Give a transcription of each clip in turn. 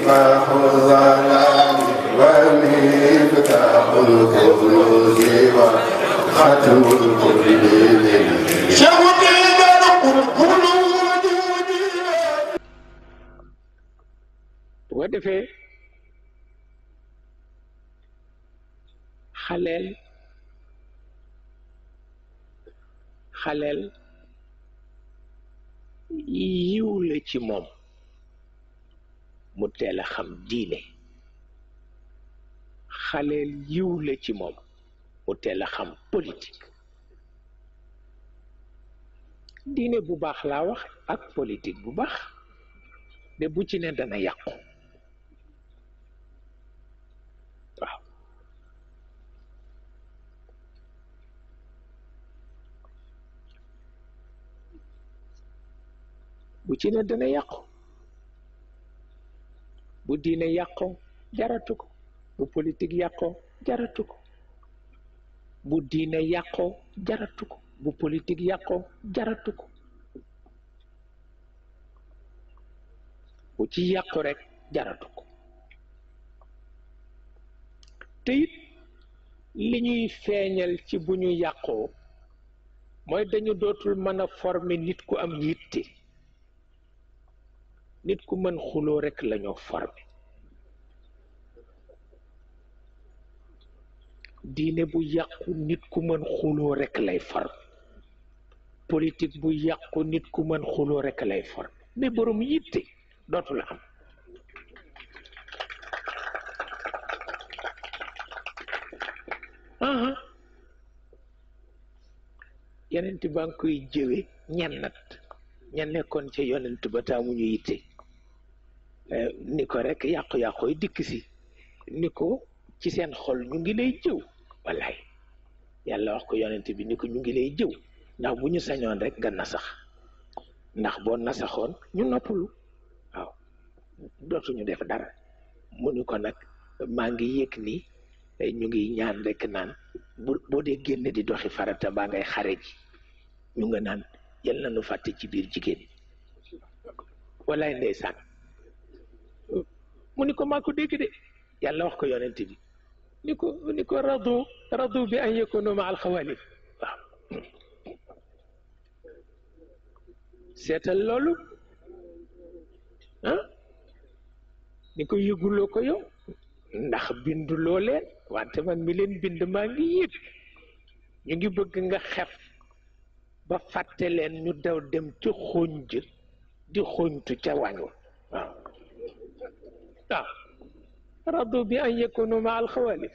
مصباح الظلام ومفتاح الكنوز وختم الكل bu ko defee xaleel yiw la ci moom mu teel a xam diine xaleel yiw la ci moom mu teel a xam politique diine bu baax laa wax ak politique bu baax de bu ci ne dana yàqu waaw bu ci ne dana yàqu bu diine yàqoo jaratu ko bu politique yàqoo jaratu ko bu diine yàqoo jaratu ko bu politique yàqoo jaratu ko bu ci yàqu rekk jaratu ko te it li ñuy feeñal ci bu ñu yàqoo mooy dañu dootul mën a former nit ku am yitte nit ku mën xuloo rekk lañoo former diine bu yàqu nit ku mën xuloo rekk lay former politique bu yàqu nit ku mën xuloo rekk lay former mais borom yitte dootul am yonent ba nga koy jëwe ñennat ña nekkoon ca yonent ba taamu ñu yitte ni ko rekk yàqu-yàqu yi dikk si ni ko ci seen xol ñu ngi lay jëw wallaay yàlla wax ko yonent bi ni ko ñu ngi lay jëw ndax bu ñu sañoon rekk nga nasax ndax boo nasaxoon ñu noppalu waaw dootuñu def dara mu ni ko nag maa ngi yëg ni ñu ngi ñaan rekk naan boo dee génn di doxi farata baa ngay xare ji ñu nga naan yal na nu fàtte ci biir jigéen wallaay ndeysaan mu ni ko maa ko dégg de yàlla wax ko yonent bi ni ko radu bi an yakunu ma alxawalif waaw seetal loolu ni ko yëguloo ko yow ndax binduloo leen wante man mi leen bind maa ngi yëg ñu ngi bëgg nga xef ba fàtte leen ñu daw dem ci xónj di xóñtu ca wañ wa waaw radu bi an yakunu ma alxawalif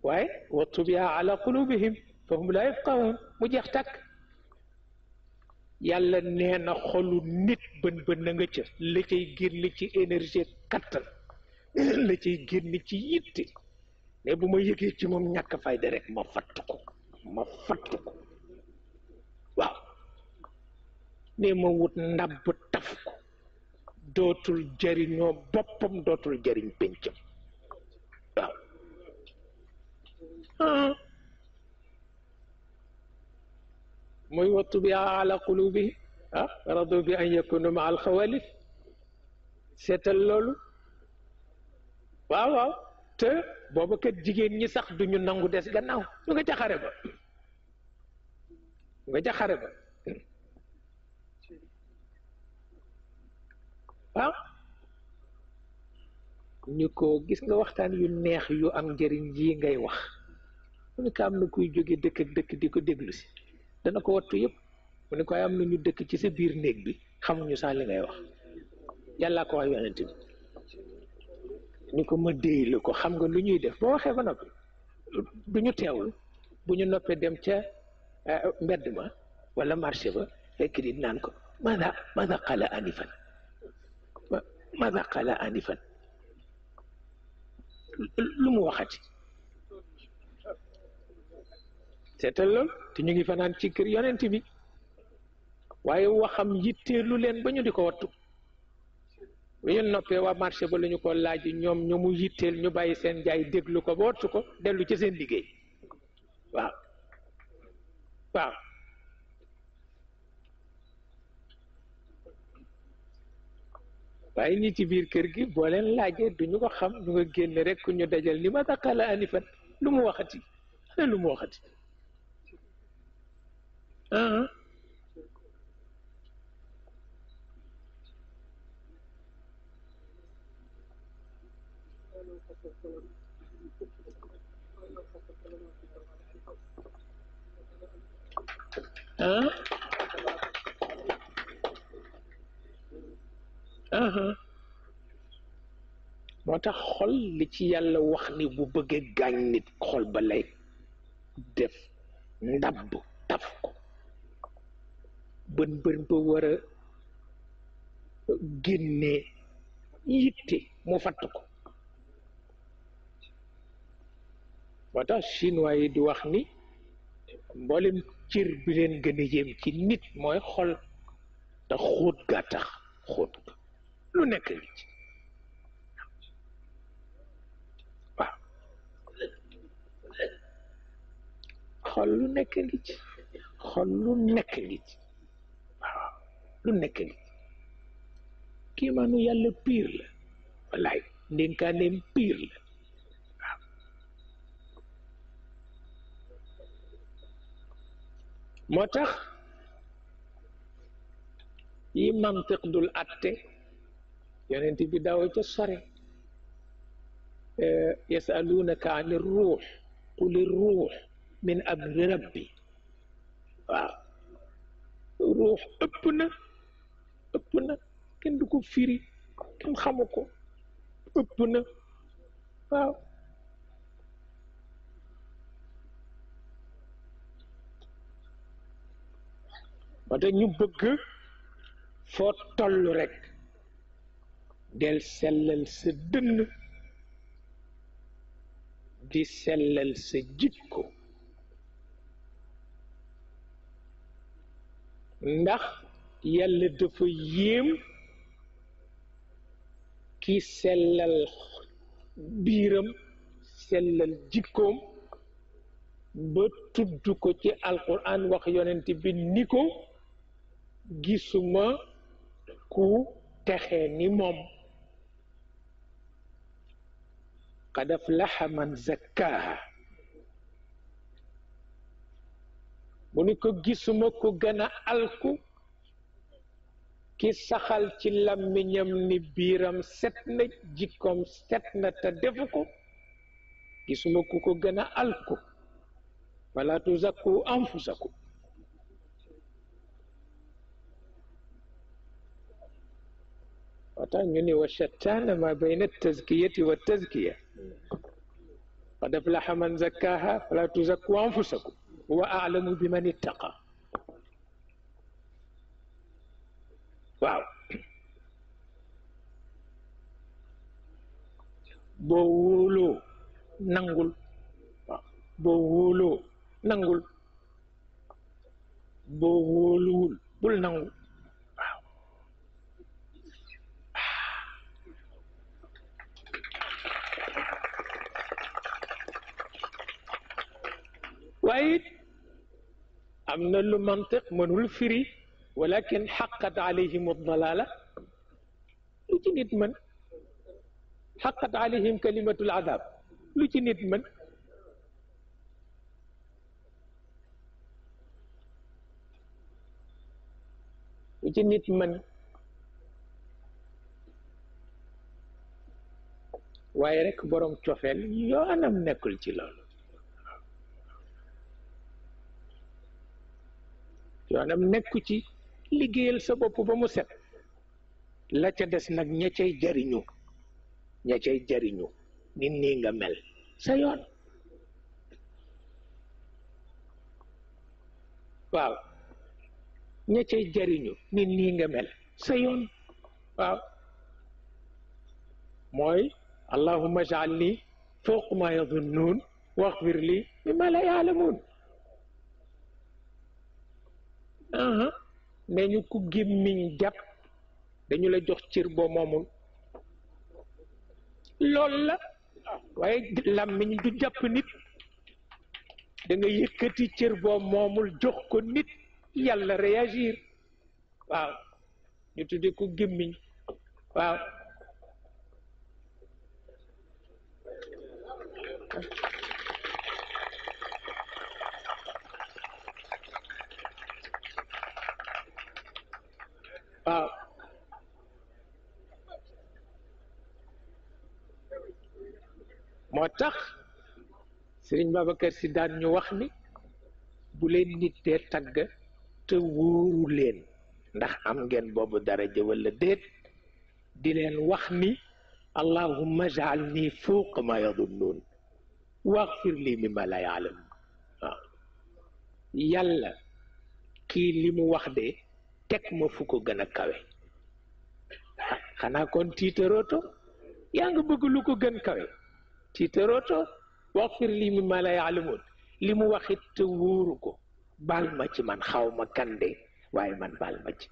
waaye wa tubiha ala qulubihim fa hum la yafqahun mu jeex takk yàlla nee na xolu nit bën bën na nga ca la cay génn ci énergie kattan la cay génn ci yitte ne bu ma yëgee ci moom ñàkk fayda rek ma fatt ko waaw ne ma wut ndabb taf ko dootul jariñoo boppam dootul jariñ péncam waaw mooy wattu bi ala qulubihim radu bi an yakunu ma alxawalif seetal loolu waaw te booba kat jigéen ñi sax duñu nangu des gannaaw ñu nga ca xare ba waaw ni ko gis nga waxtaan yu neex yu am njëriñ yi ngay wax mu ni ko am na kuy jóge dëkk ak dëkk di ko déglu si dana ko wattu yëpp mu ni ko am na ñu dëkk ci sa biir néeg bi xamuñu sax li ngay wax yàllaa ko wax yonent bi ni ko ma déy la ko xam nga lu ñuy def boo waxee ba noppi du ñu teewlu bu ñu noppee dem ca mbedd ma wala marché ba fekk di naan ko mada qala anifan lu mu waxati seetal lool te ñu ngi fanaan ci kër yonent bi waaye waxam yitteelu leen ba ñu di ko wattu bu ñu noppee waa marché ba la ñu ko laaj ñoom ñu mu yitteel ñu bàyyi seen jaay déglu ko ba wattu ko dellu ci seen liggéey waaw waaye ñi ci biir kër gi boo leen laajee duñu ko xam du nga génn rek ku ñu dajal li ma daqala anifan lu mu waxati ana lu mu waxati ah ah moo tax xol li ci yàlla wax ni bu bëggee gaañ nit xol ba lay def ndabb taf ko bën bën ba war a génnee yitte mu fatt ko moo tax chinois yi di wax ni mboolem cër bi leen gën a yéem ci nit mooy xol te xóot gaa tax xóot ga lu nekk ngi ci waaw xol lu nekk ngi ci xol lu nekk ngi ci waaw lu nekk ngi ci kii maanu yàlla piir la wallaay ndénkaaneem piir la waaw moo tax yi mantiq dul atte yonent bi daaw ca sore yasalunaka ani ruux quli ruux min amri rabbi waaw ruux ëpp na kenn du ko firi kenn xamu ko ëpp na waaw moo tax ñu bëgg foo toll rekk del sellal sa dënn di sellal sa jikko ndax yàlla dafa yéem ki sellal biiram sellal jikkoom ba tudd ko ci alquran wax yonent bi ni ko gisuma ku texe ni moom qad aflaha man zakkaaha mu ni ko gisuma ku gën a alku ki saxal ci làmmiñam ni biiram set na jikkoom set na te defu ko gisuma ku ko gën a alku wala tuzakku anfusakum watax ñu ni wa shattaana ma bayna tazkiyati wa tazkiya qad aflaha man zakkaaha fala tuzakku anfusakum wa a'lamu bi man ittaqa waaw boo wóoloo nangul waaw boo wóoloo nangul boo wóoluwul bul nangu waaw waaye am na lu mantiq mënul firi walakin xaqat alayhim ad-dalaala lu ci nit mën xaqat alayhim kalimatul adab lu ci nit mën lu ci nit mën waaye rek borom cofeel yoonam nekkul ci loolu yoonam nekku ci liggéeyal sa bopp ba mu set la ca des nag ña cay jariñu nit nii nga mel sa yoon waaw ña cay jariñu nit nii nga mel sa yoon waaw mooy allahumma ij'alni fawqa ma yadhunnun waghfir li mimma la ya'lamun nee ñu ku gémmiñ jàpp dañu la jox cër boo moomul lool la waaye làmmiñ du jàpp nit da nga yëkkati cër boo moomul jox ko nit yàlla réagir waaw ñu tudde ko gémmiñ waaw waaw moo tax Sëriñ Babacar Si daan ñu wax ni bu leen nit dee tagg te wóoru leen ndax am ngeen boobu daraja walla déet di leen wax ni allahumma ja'alni fawqa ma yadunnuun waghfir li mimma la ya'lamuun waaw yàlla kii li mu wax de teg ma fu ko gën a kawe xanaa kon tiitarooto yaa nga bëgg lu ko gën kawe tiitarooto waghfir li mimma la ya'lamuun li mu waxit te wóoru ko baal ma ci man xaw ma kande waaye man baal ma ci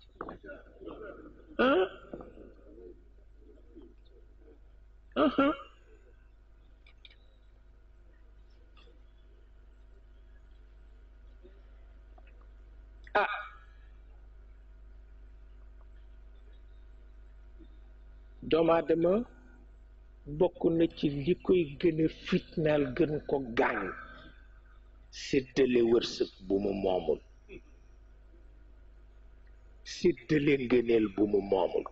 doomu aadama bokk na ci li koy gën a fitnaal gën ko gaañ séddale wërsëg bu mu moomul séddale ngëneel bu mu moomul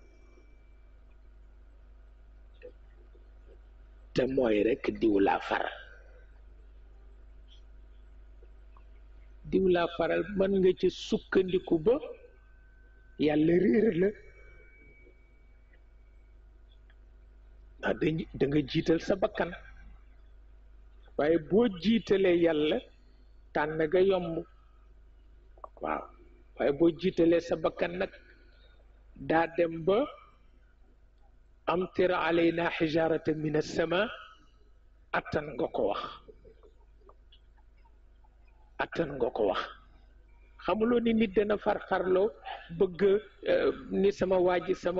te mooy rekk diw laa faral diw laa faral mën nga ci sukkandiku ba yàlla réer la da nga jiital sa bakkan waaye boo jiitalee yàlla tànn nga yomb waaw waaye boo jiitalee sa bakkan nag daa dem ba amtir alayna xijaratan min as-sama attan nga ko wax attan nga ko wax xamuloo ni nit dana farfarloo bëgg ni sama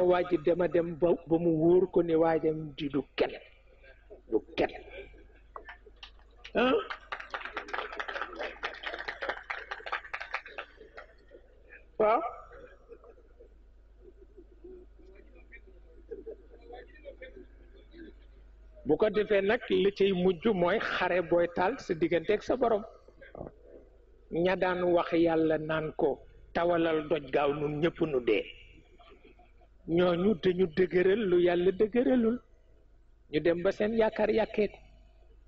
waaji dema dem ba mu wóor ko ni waajam di du kenn waaw bu ko defee nag li cay mujj mooy xare booy taal sa digganteeg sa borom ña daan wax yàlla naan ko tawalal doj gaaw nun ñëpp nu dee ñooñu dañu dëgëral lu yàlla dëgëralul ñu dem ba seen yaakaar yàkkeeku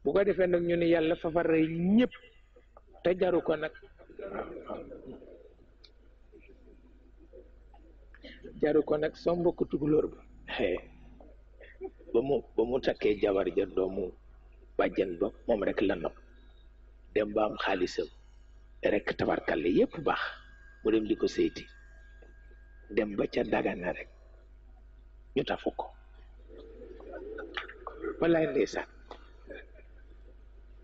bu ko defee nag ñu ne yàlla fa fa rey ñëpp te jaru ko nag soo mbokk tukulóor ba mu takkee jabar ja doomu bàjjan ba moom rek la nopp dem ba am xaalisam rek tabarkalle yépp baax mu dem di ko seyti dem ba ca dagana rek ñu tafu ko wallaay ndeysaan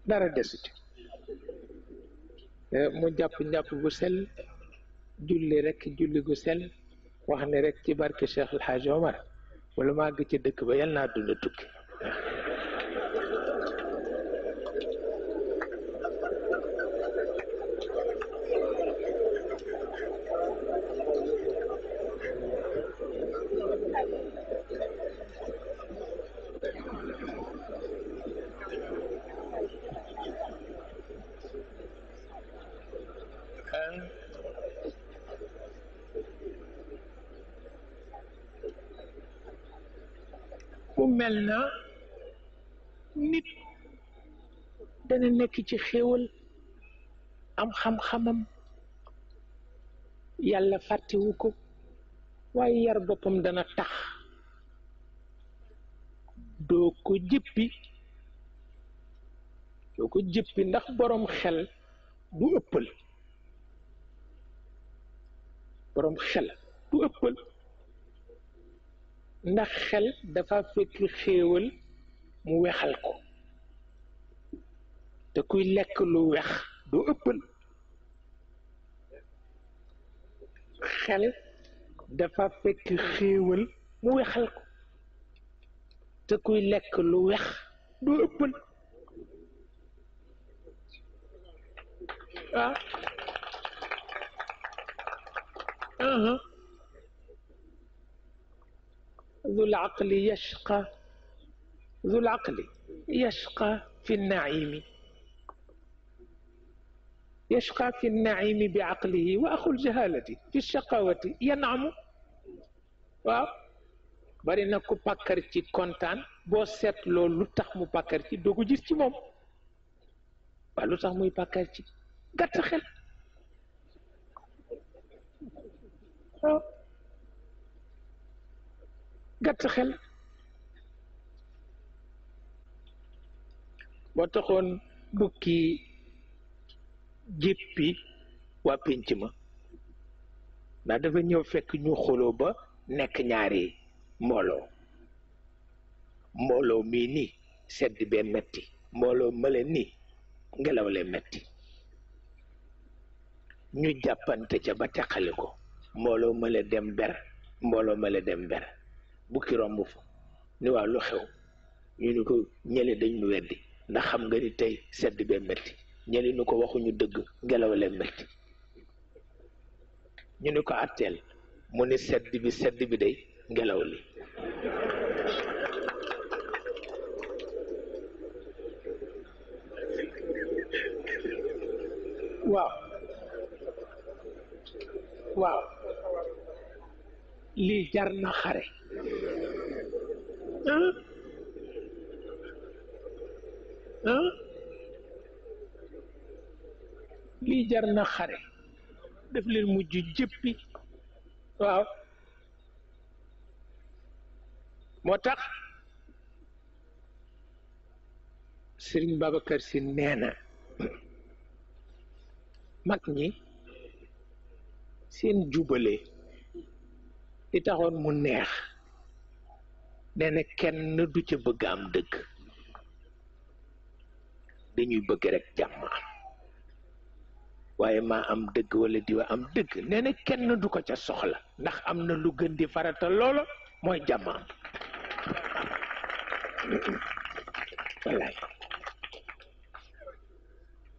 dara desu ci mu jàpp bu sell julli rek julli gu sell wax ne rek ci barke Cheikh El Hadj Omar wala maa àgg ci dëkk ba yal naa dund tukki mu mel na nit dana nekk ci xéewal am xam-xamam yàlla fàttewu ko waaye yar boppam dana tax doo ko jëppi ndax boroom xel du ëppal ndax xel dafa fekk xéewal mu wexal ko te kuy lekk lu wex du ëppal xel dafa fekk xéewal mu wexal ko te kuy lekk lu wex du ëppal ذو العقل يشقى، ذو العقل يشقى في النعيم، يشقى في النعيم بعقله، وأخو الجهالة في الشقاوة ينعم. waaw bari na ku pàkkar ci kontaan boo seetloo lu tax mu pàkkar ci doo ko gis ci moom. waaw lu tax muy pàkkar ci gàtt xel. waaw gàtt xel moo taxoon bukki jéppi waa pénc ma ndax dafa ñëw fekk ñu xuloo ba nekk ñaari mbooloo, mbooloo mii nii sedd bee metti, mbooloo mële nii ngelaw le metti, ñu jàppante ca ba teqali ko, mbooloo mële dem ber, mbooloo mële dem ber. bukki romb fa ni waaw lu xew, ñu ni ko ñële dañ nu weddi ndax xam nga ni tey sedd bee metti, ñële ni ko waxuñu dëgg ngelaw le metti. ñu ni ko àtteel, mu ni sedd bi day ngelaw li. waaw waaw lii jar na xare. lii jar na xare, daf leen mujj jëppi. waaw moo tax Sëriñ Babacar Si nee na mag ñi seen jubale li taxoon mu neex, nee na kenn du ca bëgg am dëgg, dañuy bëgg rekk jàmm am. waaye maa am dëgg wala diwa am dëgg, nee na kenn du ko ca soxla ndax am na lu gën di farata loola mooy jàmm am. wallaay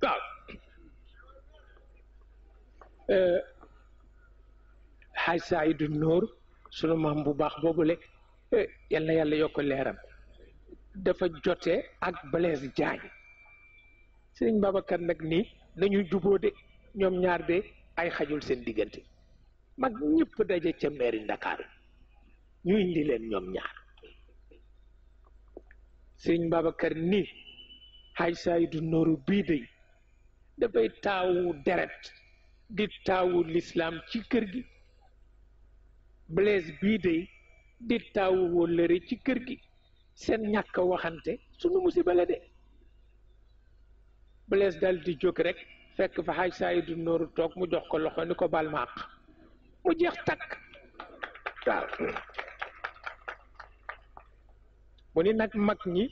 waaw xaaj Saydu Nóor sunu maam bu baax boobule yal na yàlla yokk leeram, dafa jote ak Blaise Diagne. Sëriñ Babacar nag nii nañu juboo de ñoom ñaar de ay xajul seen diggante, mag ñëpp daje ca meeri Ndakaaru ñu indi leen ñoom ñaar. Sëriñ Babacar nii xaaj Saydu Nóoru bii de dafay taawu deret di taawu lislaam ci kër gi, Blaise bii de di taawu wóllëre ci kër gi. seen ñàkk waxante sunu musiba la de. Blaise dal di jóg rek fekk fa xaaj Saydu Nóoru toog mu jox ko loxo ni ko bal ma àq, mu jeex takk. waaw mu ni nag mag ñi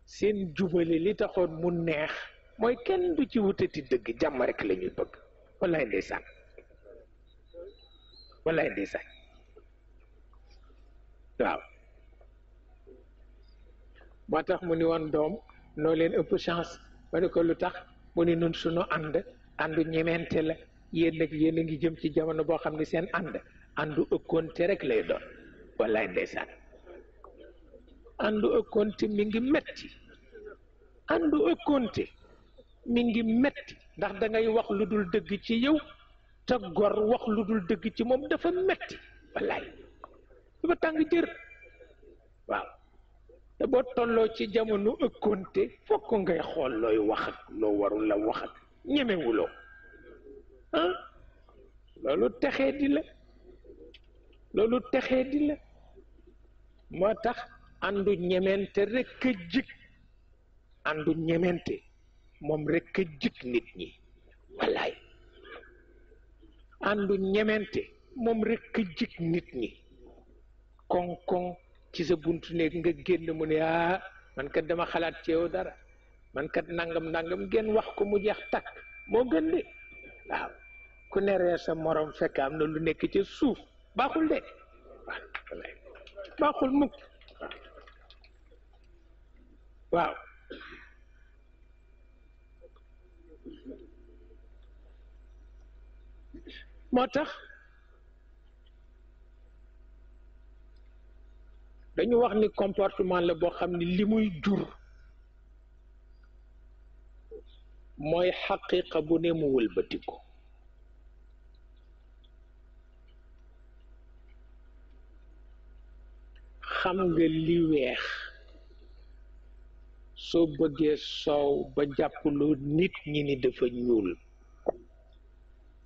seen jubale li taxoon mu neex mooy kenn du ci wutati dëgg, jàmm rek la ñuy bëgg. wallaay ndeysaan, wallaay ndeysaan. waaw moo tax mu ni woon doom noo leen ëpp chance. ma ne ko lu tax, mu ni nun sunu àndu ñemente la, yéen nag yéen a ngi jëm ci jamono boo xam ne seen àndu ëkkoonte rek lay doon. wallaay ndeysaan, àndu ëkkoonte mi ngi metti, àndu ëkkoonte mi ngi metti ndax da ngay wax lu dul dëgg ci yow te gor wax lu dul dëgg ci moom dafa metti. wallaay dafa tàng jër. waaw te boo tolloo ci jamono ëkkoonte fokk ngay xool looy wax ak loo warul la wax ak ñemewuloo. loolu texee di la, loolu texee di la. moo tax àndu ñemente rekk a jig, àndu ñemente moom rekk a jig nit ñi. wallaay àndu ñemente moom rekk a jig nit ñi. koŋ-koŋ ci sa buntu néeg nga génn mu ne man kat dama xalaat ci yow dara, man kat nangam ngeen wax ko mu jeex takk moo gën de. waaw ku ne reer sa morom fekk am na lu nekk ci suuf baaxul de. waaw wallaay baaxul mukk. waaw moo tax dañu wax ni comportement la boo xam ni li muy jur mooy xaqiqa bu ne mu wëlbatiku. xam nga li weex soo bëggee soow ba jàppaloo nit ñi ni dafa ñuul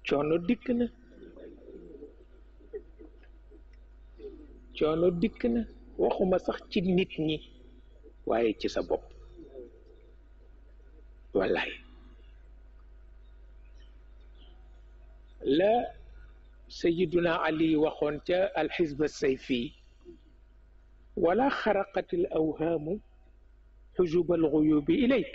coono dikk na. coono dikk na waxuma sax ci nit ñi waaye ci sa bopp wallaay. la sayiduna ali waxoon ca alxizb sayfi wala xaraqat al awhaamu xujub al guyubi ilayk.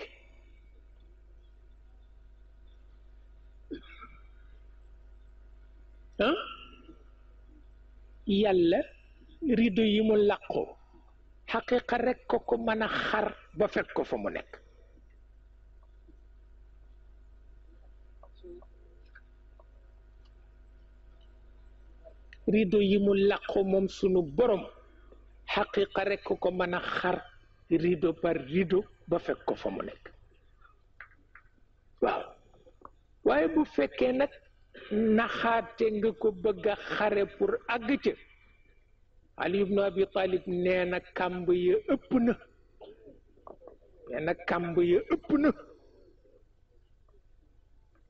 yàlla rido yi mu làqoo xaqiqa rekk ko ko mën a xar ba fekk ko fa mu nekk. rido yi mu làqoo moom sunu borom xaqiqa rekk ko ko mën a xar rido par rido ba fekk ko fa mu nekk. waaw waaye bu fekkee nag naxaate nga ko bëgg a xare pour àgg ca Ali ibn Abi Talib nee na kàmb ya ëpp na. nee na kàmb ya ëpp na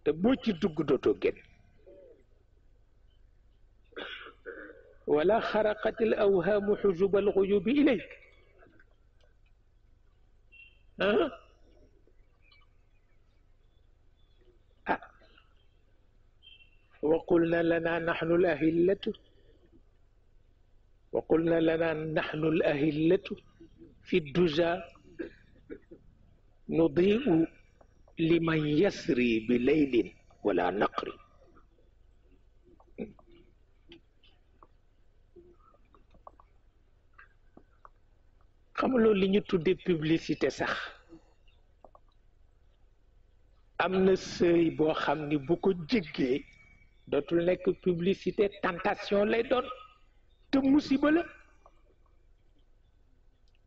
te boo ci dugg dootoo génn. wala xaraqat al awhaamu xujub al guyubi ilayk. وقلنا لنا نحن الأهلة وقلنا لنا نحن الأهلة في الدجى نضيء لمن يسري بليل ولا نقر. xamuloo li ñu tuddee publicité sax am na sëy boo xam ni bu ko jéggee dootul nekk publicité tentation lay doon te musiba la.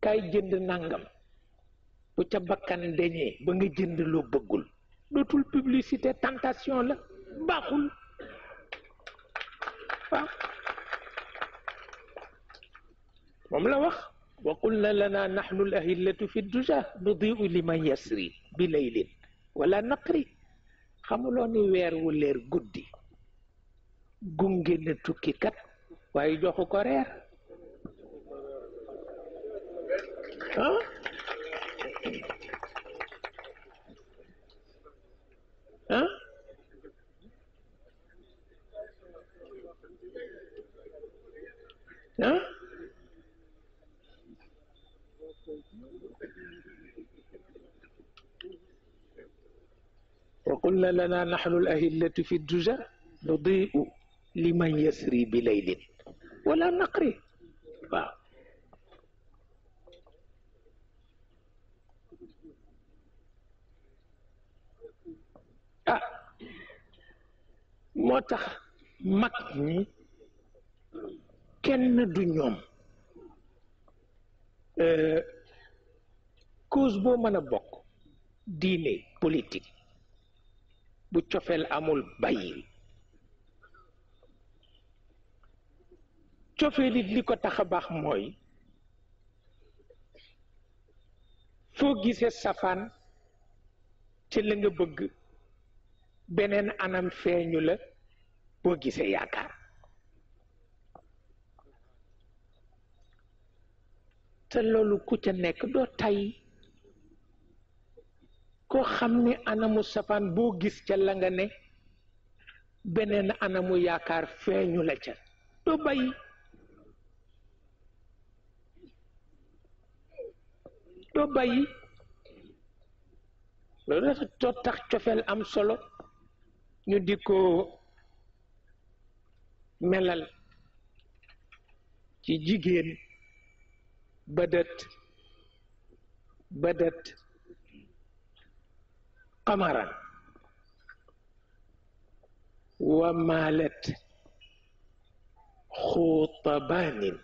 kay jënd nangam bu ca bakkan deñee ba nga jënd loo bëggul dootul publicité tentation la baaxul. waaw moom la wax wa qulna lana nahnu al ahillatu fi duja nudiu liman yasri bi laylin wala naqri. xamuloo ni weer wu leer guddi gunge na tukki kat waaye joxu ko reer. وقلنا لنا نحن الأهلة في الدجى نضيء لمن يسري بليل ولا نقري. waaw moo tax mag ñi kenn du ñoom. cause boo mën a bokk diine politique bu cofeel amul bàyyil. cofeel it li ko tax a baax mooy foo gisee safaan ci la nga bëgg beneen anam feeñu la boo gisee yaakaar. te loolu ku ca nekk doo tay koo xam ni anamu safaan boo gis ca la nga ne beneen anamu yaakaar feeñu la ca doo bàyyi. doo bàyyi loolu dafa tax cofeel am solo ñu di ko melal ci jigéen badat qamaran wa maalat xuutabaanin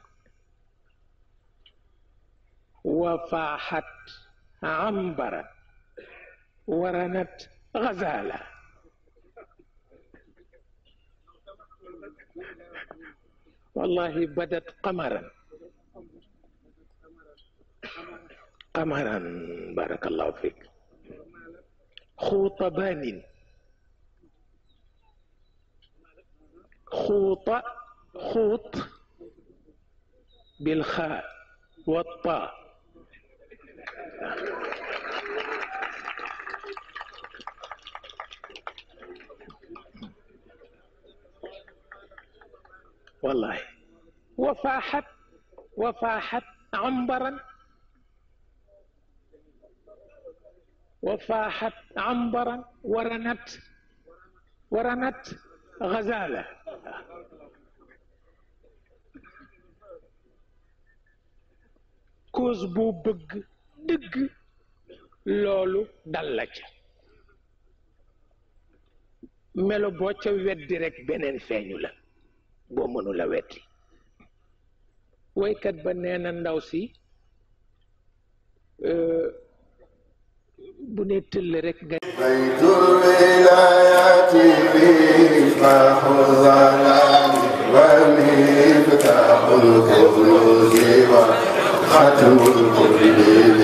وفاحت عنبرا ورنت غزالا. والله بدت قمرا قمرا بارك الله فيك. خوط بان خوط بالخاء والطاء. والله وفاحت عنبرا وفاحت عنبرا ورنت غزالة. كوز بو بغ دغ لولو دال ca melo boo ca weddi rek beneen feeñu la boo mënu la weddi. waykat ba nee na ndaw si bu ne tëll rek nga baytul wilaayati fi misbaahu zalaam wa miftaaxul kunuuzi wa xatmul quluubi